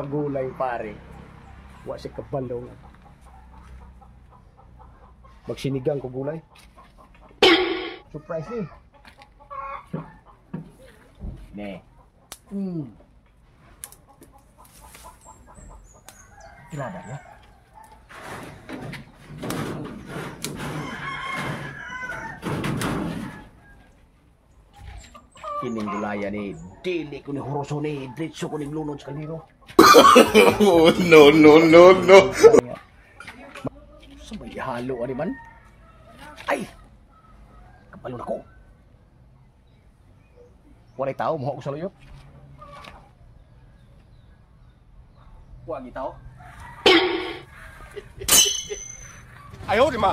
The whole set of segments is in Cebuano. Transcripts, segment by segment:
Pagulay pare. Wa siya kabalo. Magsinigang ko gulay. Surprise ni. Ne. Kilada niya. Kining gulaya ni dili ko ni huroso ni diretso ko ni lunod sa kaldero. Oh, no, no, no, no. Sa may halo ani man. Ay! Kabalo na ko. Walay tao, muha ko sa luyot. Wa gi tao. Ayaw, di ma.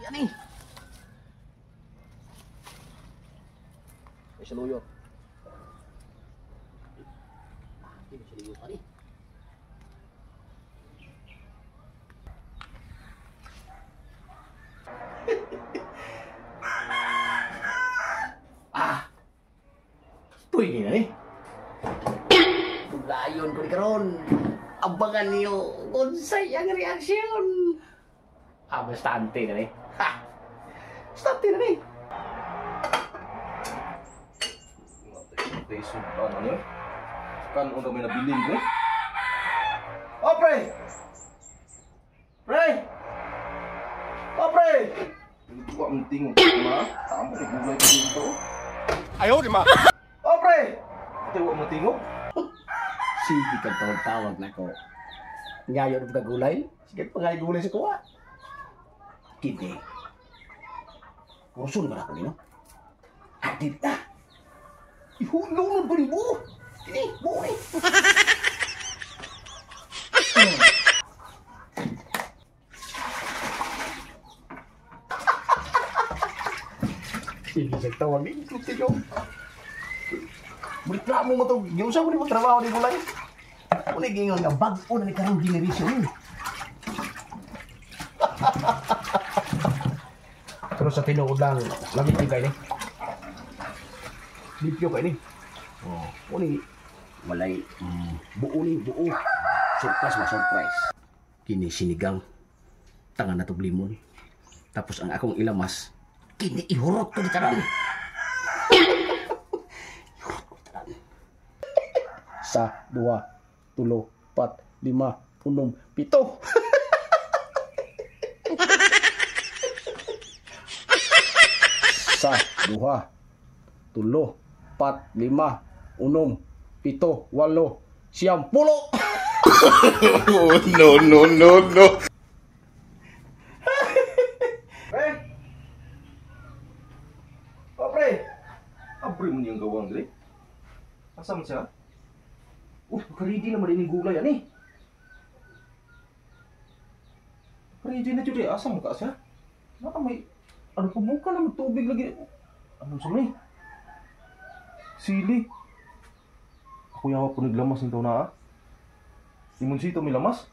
Yan eh. Ay, sa luyot. Ah, di ba sa luyot ani? Ah! Pwede na eh. Tulayon ko ni karon. Abangan niyo kung sa'y ang reaksyon. Ah, bastante na eh. Ha! Bastante na eh. Ano niyo? Kanon na may nabiling ko? Oh, pre! Pre! Oh, pre! Wa man tingog ma. Tamo ni gulay ko dito. Ayaw, di ma. Oh, pre! Ate wa man tingog. Sige kang tawag-tawag na ko. Ngayon ka gulay? Sige pangay gulay sa kuha. Kini. Kursun ba na ko nino? Adit na. Ihulunod ko ni buo. Kini, buo ni. Sige sa tawag ni Tiyo. Reklamo mo to. Yung sa mo ni mo trabaho ni gulay. Uli gingon nga bag-o na ni karong generation. Pero sa tinuod lang, lamit yung kayo ni. Limpyo kayo ni. Oh, uli walay buo ni buo. Surprise ma surprise. Kini sinigang tanga na tog limon. Tapos ang akong ilamas, kini ihurot ko ni tanan. Ihurot ko ni tanan. Sa duha, tulo, pat, lima, unom, pito. Sa duha, tulo, pat, lima, unom, pito, walo, siyam, pulo. Oh, no, no, no, no. Pre! Oh, pre! Abre mo niyang gawang dre. Asa man siya? Ready naman din yung gulay ani. Ready na jud eh. Asa mo ka siya? Naka may ano po buka naman tubig lagi. Anong sa may? Sili. Ako yawa po naglamas nito na ah. Limonsito may lamas.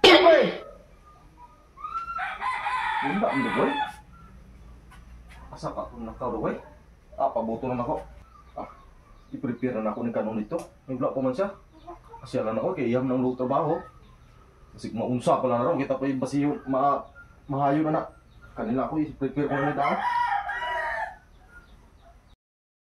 Pre! Wala ang dugoy. Asa ka kung nakaw dugoy? Ah, pabuto na ako. Ah, i-prepare na ako ng kanon nito. May wala pa man siya. Asya lang ako, kaya iyam ng luto trabaho. Kasi maunsa pala na ron, kita pa yung basiyo, mahayo na na. Kanila ako, i-prepare ko na nito.